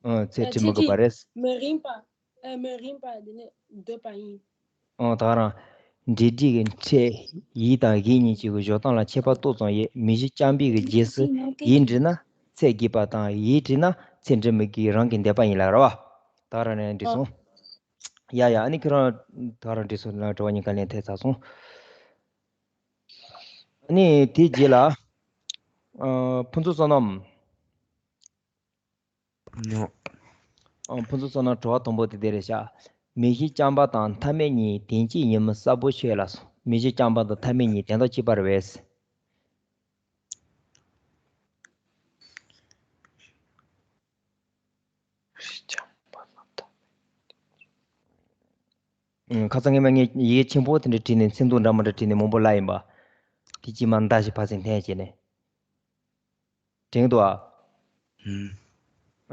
ཨ། ཚེག་བྲིས་མི་དགོས་པ་རེད། མི་རིང་པ། ཨ། མི་རིང་པ་དེ་ནས་འདོད་པ་ཡིན། ཨང་། ད་ག་རང་། འབྲེལ་སྒྲིག་གི་ཕྲད་ཡིད་དང་གཞན་གཉིས་ཀྱི་སྦྱོར་སྟངས་ལ་ཁྱད་པར་ཏོག་ཙམ་ཡོད། མིང་གཞི་རྐྱང་པའི་གི་རྗེས་སུ་ཡིད་བྲིས་ན་ཚེག་དགོས་པ་དང་། ཡིད་བྲིས་ན་ཚེག་བྲིས་མི་དགོས། རང་གི་འདོད་པ་ཡིན་ལ་རེད་བ། ད་ག་རང་ནས་འགྲིག་སོང་། ཡ་ཡ། ཨ་ནི་ཁྱོད་རང་ད་ག་རང་འགྲིག་སོང་ན། དྲི་བ་གཉིས་ཀ་ལན་ཐེབས་ཚར་སོང་། ཨ་ནི་དེའི་རྗེས་ལ། ཨ། ཕུན་ཚོགས་བསོད་ནམས། ཉོ། ཨང་། ཕུན་ཚོགས་བསོད་ནམས། དྲི་བ་དང་པོ་དེ་འདི་རེད་ཤག་མིང་གཞི་རྐྱང་པ་དང་མཐའ་མེད་གཉིས་དོན་གཅིག་ཡིན་མིན་གསལ་པོ་ཤོད་ལ་སོང་། མིང་གཞི་རྐྱང་པ་དང་མཐའ་མེད་གཉིས་དོན་དག་གཅིག་པ་རེད་པས། ཨང་། ཁ་སང་ངས་མ་ངས་ཡི་གེ་ཆེན་པོ་དེ་འདྲ་བྲིས་ནས། ཚིག་མདོ་འདྲ་མི་འདྲ་བྲིས་ནས་མང་པོ་བཀླགས་ཡིན་པ། དེ་གཅིག་མ་མདའ་ཞིག་ཕར་ཚུར་འཐེན་བྱས་ནས། དྲན་འདུག་ཨ།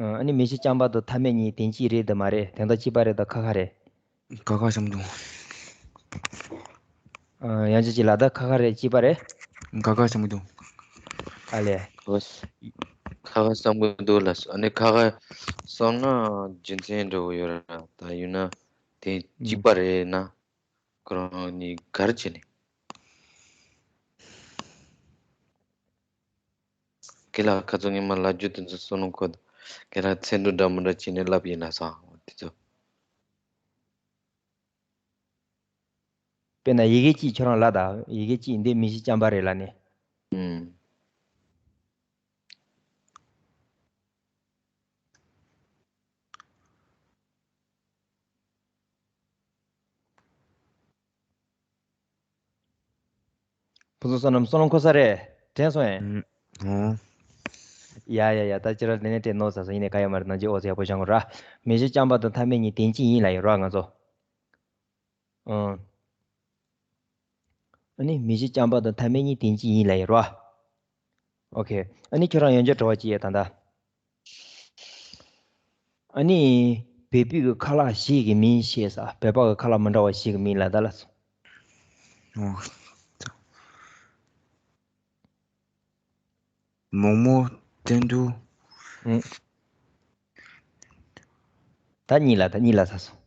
ཨུམ། ཨ་ནི་མིང་གཞི་རྐྱང་པ་དང་མཐའ་མེད་གཉིས་དོན་གཅིག་རེད་དམ་མ་རེད། དོན་དག་གཅིག་པ་རེད་དམ་ཁ་ཁ་རེད། ཁ་ཁ་བསམ་འདུག་ཨ། ཡང་ཅིག་ཅིག་ལ་ད་ཁ་ཁ་རེད། གཅིག་པ་རེད། ཁ་ཁ་བསམ་འདུག་ཨ་ལས། ཁ་ཁ་བསམ་གྱི་འདུག་ལགས་སོ། ཨ་ནི་ཁ་ཁ་བསམ་ན་རྒྱུ་མཚན་འདྲ་བོ་ཡོད་ར། ད་ཡིན་ན་དོན་གཅིག་པ་རེད་ན། ཁོ་རང་གཉིས་ག་རེ་བྱས་ནས། ཁྱེད་ལ་ཁ་སང་ངས་མ་ལབ་རྒྱུ་དེ་ཚོ་བསམ་བློ་འཁོར་དང་། ཁྱེད་རང་ཚིག་མདོ་འདྲ་མི་འདྲ་བྱས་ནས་ལབ་ཡིན་ན་བསམ་དེ་ཚོ། དཔེར་ན་ཡི་གེ་གཅིག་ཁྱོད་རང་ལབ་དང་། ཡི་གེ་གཅིག་འདི་མིང་གཞི་རྐྱང་པ་རེད་ལབ་ནས། ཨུམ། ཕུན་ཚོགས་བསོད་ནམས། བསམ་བློ་འཁོར་ས་རེད། དྲན་སོང་ངས། ཨུམ། ཨོ། ཡ་ཡ་ཡ། ད་ཁྱེད་རང་དེ་ནས་དྲན་ནོ་ཟེར་སོང་། ཡིན་ནའི་ག་ཡོད་མ་རེད། ནང་ཆོས་ཨོ་ཙི་ཡག་པོ་སྦྱང་དགོས་ར། མིང་གཞི་རྐྱང་པ་དང་མཐའ་མེད་གཉིས་དོན་གཅིག་ཡིན་ལབ་ཡོད་ར་ང་ཚོ། ཨང་། ཨ་ནི་མིང་གཞི་རྐྱང་པ་དང་མཐའ་མེད་གཉིས་དོན་གཅིག་ཡིན་ལབ་ཡོད་ར། ཨོ་ཁེ། ཨ་ནི་ཁྱོད་རང་ཡང་བསྐྱར་དྲི་བ་ཅིག་ཡོད་ད་ལྟ། ཨ་ནི་བལ་པོའི་གི་ཁ་ལག་བཞི་གི་མིང་བཤད་ས། བལ་པོ་གི་ཁ་ལག་མི་འདྲ་བ་བཞི་གི་མིང་ལབ་ད་ལ་སོང་། ཨོ། མོག་མོག། ཏན་ཏུ། ཨུམ། ད་གཉིས་ལ། ད་གཉིས་ལ་ཚར་སོང་།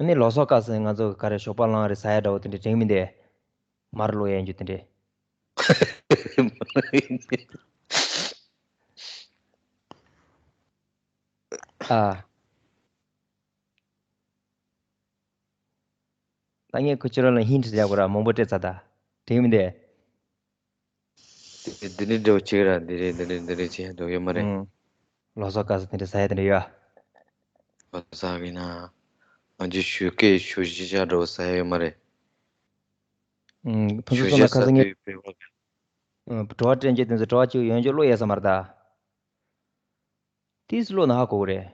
ནི་ལོ་སོགས་སྐབས་སུ་ང་ཚོ་ག་རེ་ཞོགས་པ་ལངས་རེ་ཟ་ཡ་འདྲ་བོ་དེ་འདྲ་དྲན་མི་འདུག་མར་ལོག་ཡན་རྒྱུ་དེ་འདྲ། ཨ། ད་ངས་ཁོ་ཁྱོད་རང་ལ་ཧིན་ཊི་རྒྱག་དགོས་ར། མང་པོ་སྤྲད་ཚར་ད། དྲན་མི་འདུག་དེ་འདི་འདྲའི་འདྲ་བོ་བྱེད་ར། འདི་རེད་འདི་རེད་འདི་རེད་བྱེད་འགྲོ་ཡོད་མ་རེད། ཨང་། ལོ་སོགས་སྐབས་སུ་དེ་འདྲ་ཟ་ཡ་དེ་འདྲ་ཡོད། ལོ་སོགས་ཡིན་ན། ང་ཚོ་ཞོགས་ཀས་ཞོགས་ཞི་ཆ་འདྲ་བོ་ཟ་ཡ་ཡོད་མ་རེད། ཨང་། ཕུན་ཚོགས་ཞོགས་ཞི་ཟ་ཟེར་དུས་བོད་པ། ཨང་། དྲི་བ་དྲན་རྒྱུ་དེ་ཚོ་དྲི་བ་གཅིག་ཡོང་རྒྱུ་བློ་ཡལ་ས་མ་རེད་ད། ཏིས་བློ་ན་ཧ་གོ་གི་རེད།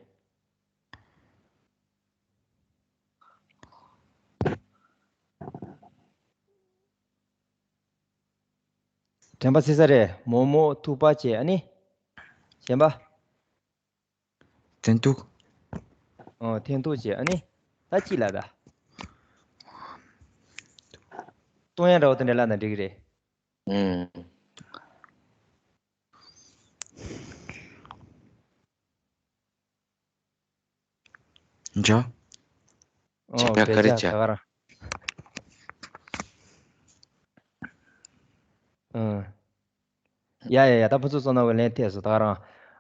དྲན་པ་སད་ས་རེད། མོག་མོག་ཐུག་པ་བྱས། ཨ་ནི། གཞན་པ། འཐེན་ཐུག་ཨོ། འཐེན་ཐུག་བྱས། ཨ་ནི། ད་ཅི་ལ་ད། སྟོང་ཡ་འདྲ་བོ་དེ་འདྲ་ལ་ན་འགྲིག་གི་རེད། ཨུམ། འཇོ། ཨོ། བྱ་བྱ་ག་རེ་བྱ། ད་ག་རང་། ཨུམ། ཡ་ཡ་ཡ། ད་ཕུན་ཚོགས་བསོད་ནམས་ཀྱི་ལན་ཐེབས་སོང་ད་ག་རང་།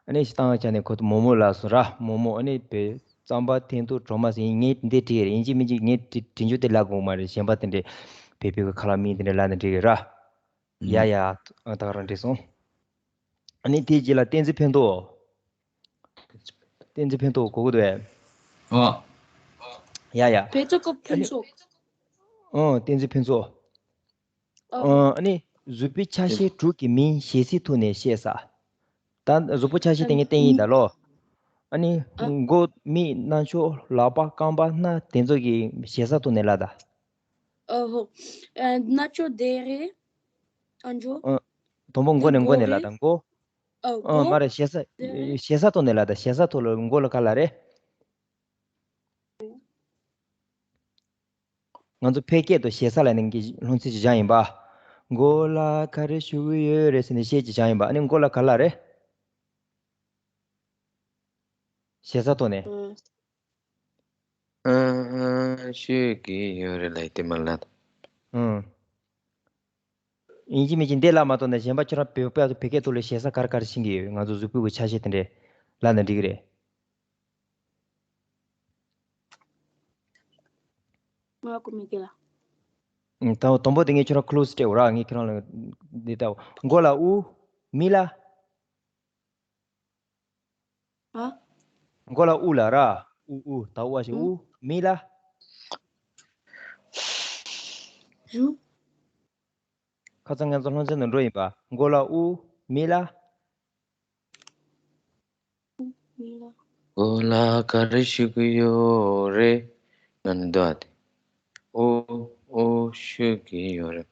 ཨ་ནི་ཞིག་བཏང་ཆ་ནས་ཁོ་ཚོ་མོག་མོག་ལབ་སོང་ར། མོག་མོག་ཨ་ནི་བོད་རྩམ་པ་འཐེན་ཐུག་གྲོ་མ་ཟེར། ངས་འདི་བྲིས་རེད། ཡིན་གཅིག་མིན་གཅིག་ངས་བྲིས་བྲིས་འཇུག་དེ་ལབ་དགོས་མ་རེད། གཞན་པ་དེ་འདྲས་བོད་པའི་གི་ཁ་ལག་མིང་དེ་འདྲས་ལབ་ན་འགྲིག་གི་ར། ཡ་ཡ། ད་ག་རང་འགྲིག་སོང་། ཨ་ནི་དེའི་རྗེས་ལ་བསྟན་འཛིན་ཕན་ཐོགས། བསྟན་འཛིན་ཕན་ཐོགས་གོ་གི་འདུག་གས། ཨོ། ཡ་ཡ། བོད་ཚོགས་ཀྱི་ཕུན་ཚོགས། ཨོ། བསྟན་འཛིན་ཕུན་ཚོགས། ཨོ། ཨ་ནི་གཟུགས་པོའི་ཆ་ཤས་དྲུག་གི་མིང་ཞེ་སའི་ཐོག་ནས་བཤད་ས། ད་གཟུགས་པོ་ཆ་ཤས་དེ་ངས་བསྟན་ཡིན་ད་ལོ། ཨ་ནི་ཨ། མགོ་མིག་རྣ་ཆོ་ལག་པ་རྐང་པ་སྣ་དེ་ཚོ་གི་ཞེ་ས་ཐོག་ནས་ལབ་ད། ཨ་ཧོ། ཨ། རྣ་ཆོ་དེ་རེད། ཨ་འཇོ། ཨ། དང་པོ་མགོ་ནས་མགོ་མགོ་ནས་ལབ་རེད། ད་མགོ། ཨ། ཨ། མགོ། མ་རེད། ཞེ་ས་དེ་རེད། ཞེ་ས་ཐོག་ནས་ལབ་ད། ཞེ་ས་ཐོག་ལ་མགོ་ལ་ག་ལབ་རེད། ང་ཚོ་ཕལ་སྐད་དུ་ཞེ་ས་ལབ་ནས་ཀྱི་སློང་ཚིག་ཅིག་བཞག་ཡིན་པ། མགོ་ལ་ག་རེ་ཞུ་གི་ཡོད་རེད་ཟེར་ནས་བཤད་ཅིག་བཞག་ཡིན་པ། ཨ་ནི་མགོ་ལ་ག་ལབ་རེད། ཞེ་ས་ཐོག་ནས། ཨ། ཨ། ཨ། ཞུ་གི་ཡོད་རེད་ལབ་དེ་མ་ལབ། ཨང་། ཡིན་གཅིག་མིན་གཅིག་འདི་ལབ་མ་ཐུབ་ན་གཞན་པ་ཁྱོད་རང་བོད་པ་བོད་སྐད་ཐོག་ལ་ཞེ་ས་ག་རེ་ག་རེ་ཤེས་ཀྱི་ཡོད། ང་ཚོ་གཟུགས་པོའི་གི་ཆ་ཤས་དེ་འདྲས་ལབ་ན་འགྲིག་གི་རེད། ང་ཀུ་མི་དགེ་ལ། ཨང་། ད་དང་པོ་དེ་ངས་ཁྱོད་རང་ཁུ་ལུ་སི་སྤྲད་འོ་ར། ངས་ཁྱོད་རང་ལ་འདི་ལྟ་བུ། མགོ་ལ་དབུ། མིག་ལ། ཨ། མགོ་ལ་དབུ་ལབ་ར། དབུ་དབུ། ད་དབུ་བ་ཞིག་ཨུ། དབུ། མིག་ལ། རུ། ཁ་སང་ང་ཚོ་སློབ་ཚན་ནང་འགྲོ་ཡིན་པ། མགོ་ལ་དབུ། མིག་ལ། མིག་ལ། མགོ་ལ་ག་རེ་ཞུ་གི་ཡོད་རེད། ང་ནི་འདུག་ཨ་དེ། ཨོ། ཨོ། ཞུ་གི་ཡོད་རེད།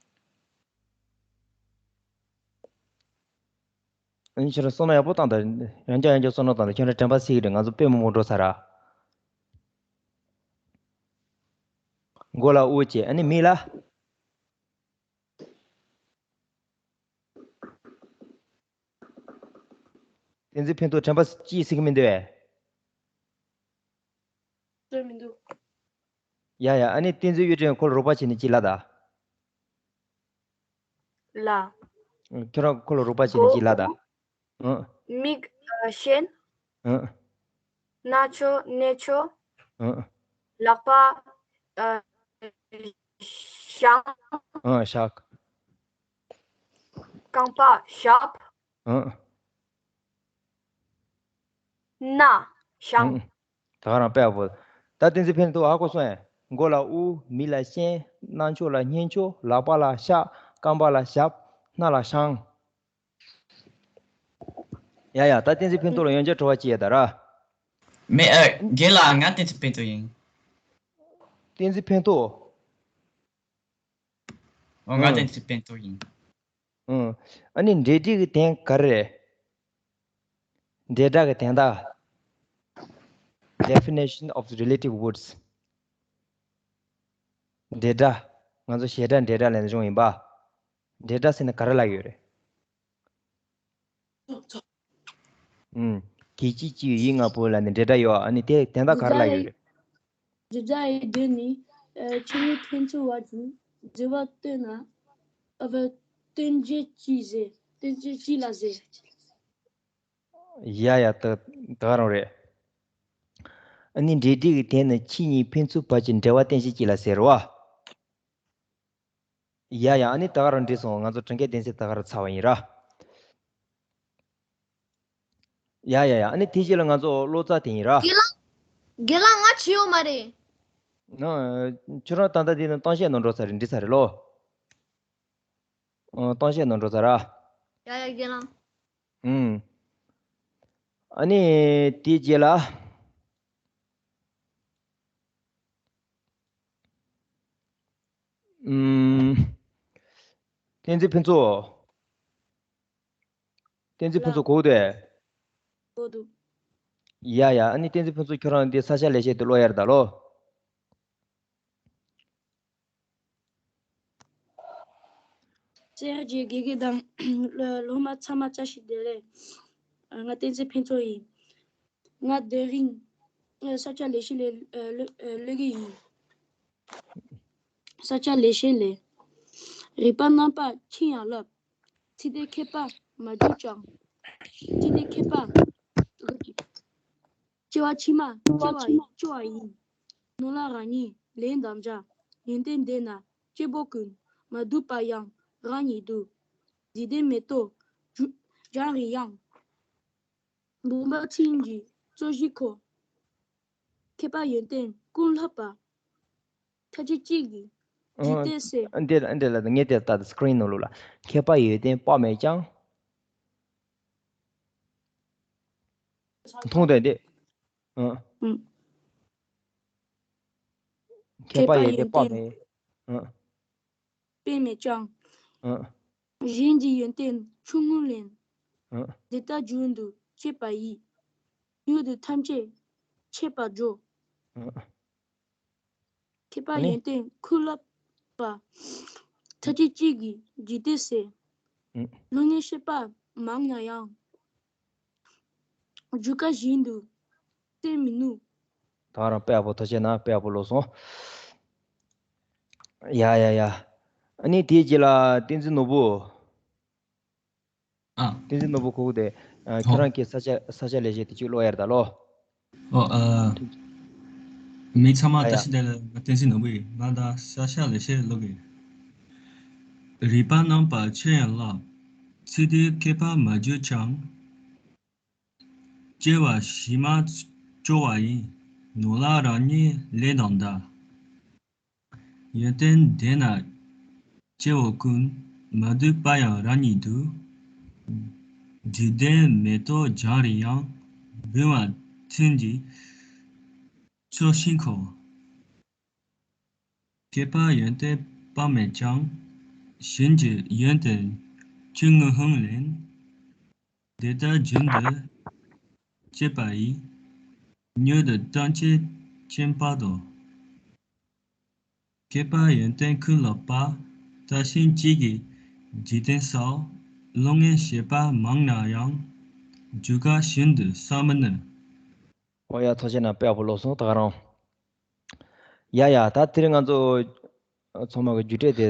ཨ་ནི་ཁྱོད་རང་བསམ་བློ་ཡག་པོ་བཏང་དང་། ཡང་བསྐྱར་ཡང་བསྐྱར་བསམ་བློ་བཏང་དང་། ཁྱོད་རང་དྲན་པ་སད་ཀྱི་རེད། ང་ཚོ་དཔེ་མང་པོ་འགྲོ་ཚར་ར། མགོ་ལ་དབུ་བྱས། ཨ་ནི་མིག་ལ། བསྟན་འཛིན་ཕན་ཐོགས་དྲན་པ་ཅིག་སད་ཀྱི་མི་འདུག་གས། སད་མི་འདུག་ཡ་ཡ། ཨ་ནི་བསྟན་འཛིན་གཡུ་སྒྲོན་ཁོ་ལ་རོགས་པ་བྱས་ནས་ཅིག་ལབ་དང་། ལ། ཁྱོད་རང་ཁོ་ལ་རོགས་པ་བྱས་ནས་ཅིག་ལབ་དང་། ཨང་། མིག་ཨ་ཤེན། ཨང་། རྣ་ཆོ་རྣ་ཆོ། ཨང་། ལག་པ་ཨ་བཤང་། ཨང་། བཤགས། རྐང་པ་བཤགས། ཨང་། སྣ་བཤང་། ཨང་། ད་ག་རང་དཔེ་ཡག་པོ། ད་བསྟན་འཛིན་ཕན་ཐོགས་ཧ་གོ་སོང་ངས། མགོ་ལ་དབུ། མིག་ལ་ཤེན། རྣ་ཆོ་ལ་སྙན་ཆོ། ལག་པ་ལ་བཤགས། རྐང་པ་ལ་བཤགས། སྣ་ལ་བཤང་། ཡ་ཡ། ད་བསྟན་འཛིན་ཕན་ཐོགས་ལ་ཡང་བསྐྱར་དྲི་བ་ཅིག་ཡོད་ད་ར། མེད་ཨ། རྒན་ལགས། ང་བསྟན་འཛིན་ཕན་ཐོགས་ཡིན། བསྟན་འཛིན་ཕན་ཐོགས། ཨོ། ང་ཨང་། བསྟན་འཛིན་ཕན་ཐོགས་ཡིན། ཨང་། ཨ་ནི་འབྲེལ་སྒྲའི་གི་དོན་ག་རེ་རེད། འབྲེལ་སྒྲ་གི་དོན་དག Definition of relative words. འབྲེལ་སྒྲ། ང་ཚོ་བྱེད་སྒྲ་འབྲེལ་སྒྲ་ལབ་ནས་སྦྱོང་ཡིན་པ། འབྲེལ་སྒྲ་ཟེར་ན་ག་རེ་ལབ་ཡོད་རེད། ཨུམ། གི་ཅི་ཅི་ཡི་ལྔ་པོ་ལ་ནི་འབྲེལ་སྒྲ་ཡོད། ཨ་ནི་དེ་དོན་དག་ག་རེ་ལབ་ཡོད་རེད། བརྗོད་བྱ་ཡི་དོན་ནི། ཨ། ཆོས་ཉིད་ཕན་ཚུན་བར་གྱི་འབྲེལ་བ་སྟོན་ན། ཨ། བ་སྟོན་བྱེད་ཅེས་ཟེར། སྟོན་བྱེད་ཅེས་ལ་ཟེར། ཡ་ཡ། ད་ད་ག་རང་རེད། ཨ་ནི་འབྲེལ་སྒྲའི་དོན་ནི་ཆོས་ཉིད་ཕན་ཚུན་བར་གྱི་འབྲེལ་བ་སྟོན་བྱེད་ཅེས་ལ་ཟེར་བ། ཡ་ཡ། ཨ་ནི་ད་ག་རང་འགྲིག་སོང་། ང་ཚོ་དྲན་སྐད་གཏན་ཚིགས་ད་ག་རང་ཚར་བ་ཡིན་ར། ཡ་ཡ་ཡ། ཨ་ནི་དེ་རྗེས་ལ་ང་ཚོ་ཀློག་རྩ་དེ་ཡིན་ར། རྒན་ལགས། རྒན་ལགས། ང་བྱས་ཡོད་མ་རེད། ན། ཁྱོད་རང་ད་ལྟ་དེ་ནི་གཏམ་བཤད་ནང་འགྲོ་ཚར་རེད། འགྲིག་ཚར་རེད་ལོ། ཨ། གཏམ་བཤད་ནང་འགྲོ་ཚར་ར། ཡ་ཡ། རྒན་ལགས། ཨུམ། ཨ་ནི་དེ་རྗེས་ལ། ཨུམ། བསྟན་འཛིན་ཕུན་ཚོགས། བསྟན་འཛིན་ཕུན་ཚོགས་གོ་གི་འདུག་གས། གོ་འདུག་ཡ་ཡ། ཨ་ནི་བསྟན་འཛིན་ཕུན་ཚོགས། ཁྱོད་རང་འདི་ས་སྐྱ་ལེགས་བཤད་དེ་ཀློག་ཡ་རེད་ད་ལོ། སྲས་བཅས་དགེ་རྒན་དང་། སློབ་མ་ཚང་མ་བཀྲ་ཤིས་བདེ་ལེགས། ང་བསྟན་འཛིན་ཕུན་ཚོགས་ཡིན། ང་དེ་རིང་ས་སྐྱ་ལེགས་བཤད་ལས་ཀློག་གི་ཡིན། ས་སྐྱ་ལེགས་བཤད་ལས། རིག་པ་རྣམ་པར་ཕྱེ་ཡང་བསླབ། ཚིག་དོན་ཁྱད་པར་མ་བརྗོད་ཀྱང་། ཚིག་དོན་ཁྱད་པར། སྐྱེ་བ་ཕྱི་མ་སྐྱེ་བ་སྐྱེ་བ་ཡིན། ནོར་ལ་རང་ཉིད་ལས་དམ་བཅའ། ཡོན་ཏན་ལྡན་ན་སྐྱེ་བོ་ཀུན། མ་དུབ་པ་ཡང་རང་ཉིད་དུ། འཇིག་རྟེན་མེ་ཏོག་སྦྱང་རིགས་ཡང་། བུམ་པ་ཚིག་གི་རྩོད་གཞི་ཁོ། མཁས་པ་ཡོན་ཏན་ཀུན་བསླབ་པ། མཐའ་དཔྱོད་ཅན་གྱི་འཇིག་རྟེན་སེལ། ཨ། འདི་ལ་འདི་ལ་ངས་དེ་ལྟ་སི་ཀི་རིན་ནང་ལོགས་ལ། མཁས་པ་ཡོན་ཏན་དཔག་མེད་ཀྱང་། མཐོང་དོན་འདི། ཨ། ཨུམ། མཁས་པ་ཡོན་ཏན་དཔག་མེད། ཨ། དཔག་མེད་ཀྱང་། ཨ། གཞན་གྱི་ཡོན་ཏན་ཆུང་ངུ་ལེན། ཨ། འདི་ལྟར་རྒྱུན་དུ་སྤྱད་པ་ཡིས། མྱུར་དུ་ཐམས་ཅད་ཆོད་པར་འགྱུར། ཨ། མཁས་པ་ཨ་ནི་ཡོན་ཏན་ཀུན་བསླབ་པ། མཐའ་དཔྱོད་ཅན་གྱི་འཇིག་རྟེན་སེལ། ཨ། བློ་ངན་སྤྱོད་པ་མང་ན་ཡང་། རྒྱུ་སྐར་བཞིན་དུ་བརྟན་མི་ནུས། ད་རང་དཔེ་ཡག་པོ། ཐུགས་རྗེ་གནང་། དཔེ་ཡག་པོ་ཀློག་སོང་། ཡ་ཡ་ཡ། ཨ་ནི་དེའི་རྗེས་ལ་བསྟན་འཛིན་ནོར་བུ། ཨ། བསྟན་འཛིན་ནོར་བུ་གོ་གི་དེ། ཨ། ཁྱོད་ཧོ། རང་གིས་ས་སྐྱ་ས་སྐྱ་ལེགས་བཤད་དེ་ཅིག་ཀློག་ཡ་རེད་ད་ལོ། ཨོ། ཨ། མི་ཚང་མ་ཨ་ཡ། བཀྲ་ཤིས་བདེ་ལེགས། ང་བསྟན་འཛིན་ནོར་བུ་ཡིན། ང་ད་ས་སྐྱ་ལེགས་བཤད་ཀློག་གི་ཡིན། རིག་པ་རྣམ་པར་ཕྱེ་ཡང་བསླབ། ཚིག་དོན་ཁྱད་པར་མ་བརྗོད་ཀྱང་། སྐྱེ་བ་ཕྱི་མ་སྐྱོ་བ་ཡིན། ནོར་ལ་རང་ཉིད་ལས་དང་འདའ། ཡོན་ཏན་ལྡན་ན་སྐྱེ་བོ་ཀུན། མ་དུབ་པ་ཡང་རང་ཉིད་དུ། འཇིག་རྟེན་མེ་ཏོག་སྦྱང་རིགས་ཡང་། བུམ་པ་ཚིག་གི་རྩོད་གཞི་ཁོ། མཁས་པ་ཡོན་ཏན་དཔག་མེད་ཀྱང་། གཞན་གྱི་ཡོན་ཏན་ཆུང་ངུ་ལྷུང་ལེན། འདི་ལྟར་རྒྱུན་དུ་སྤྱད་པ་ཡིས། མྱུར་དུ་ཐམས་ཅད་མཁྱེན་པར་འདོད། མཁས་པ་ཡོན་ཏན་ཀུན་བསླབ་པ། མཐའ་དཔྱོད་ཅན་གྱི་འཇིག་རྟེན་སེལ། བློ་ངན་སྤྱོད་པ་མང་ན་ཡང་། རྒྱུ་སྐར་བཞིན་དུ་བསམ་མི་ནུས། ཨོ་ཡ། ཐུགས་རྗེ་གནང་། དཔེ་ཡག་པོ་ཀློག་སོང་ད་ག་རང་། ཡ་ཡ། ད་དེ་རིང་ང་ཚོ་ཚང་མ་གི་རྒྱུགས་སྤྲོད་དེ་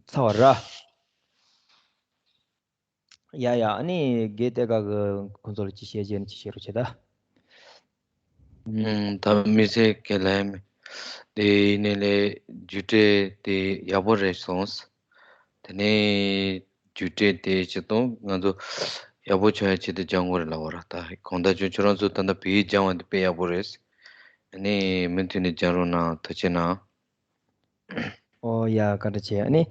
ཚར་བ་ར། ཡ་ཡ། ཨ་ནི་རྒན་གཏེར་ཁ་གི་ཁོང་ཚོ་ལ་ཅིག་བཤད་རྒྱུ་ནི་ཅིག་བཤད་རོགས་བྱེད་ད། ཨུམ། ད་མི་ཚེ་ག་ལ་ཡིན་མིན། དེ་ཡིན་ནའི་ལས་རྒྱུགས་སྤྲོད་དེ་ཡག་པོ་རེད་སོང་། དེ་ནས་རྒྱུགས་སྤྲོད་དེ་སྤྱིར་བཏང་ང་ཚོ་ཡག་པོ་བྱུང་ཡ་ཆེད་དུ་སྦྱང་དགོས་རེད་ལབ་པ་ར། ད་གང་ལྟར་ཀྱང་ཁྱོད་རང་ཚོ་ད་ལྟ་བོད་ཡིག་སྦྱང་བ་འདི་དཔེ་ཡག་པོ་རེད། ཨ་ནི་མུ་མཐུད་ནས་སྦྱང་རོགས་གནང་། ཐུགས་རྗེ་གནང་། ཨོ་ཡ། བཀའ་དྲིན་ཆེ། ཨ་ནི་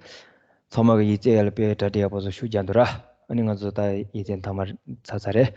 ཚང་མ་གི་ཡིག་ཚད་ཡར་ལ་དཔེ་གྲ་སྒྲིག་ཡག་པོ་བཟོ། ཤུགས་རྒྱག་འདུག་ར། ཨ་ནི་ང་ཚོ་ད་ཡིག་ཚད་མཐའ་མ་ཚར་ཚར་རེད།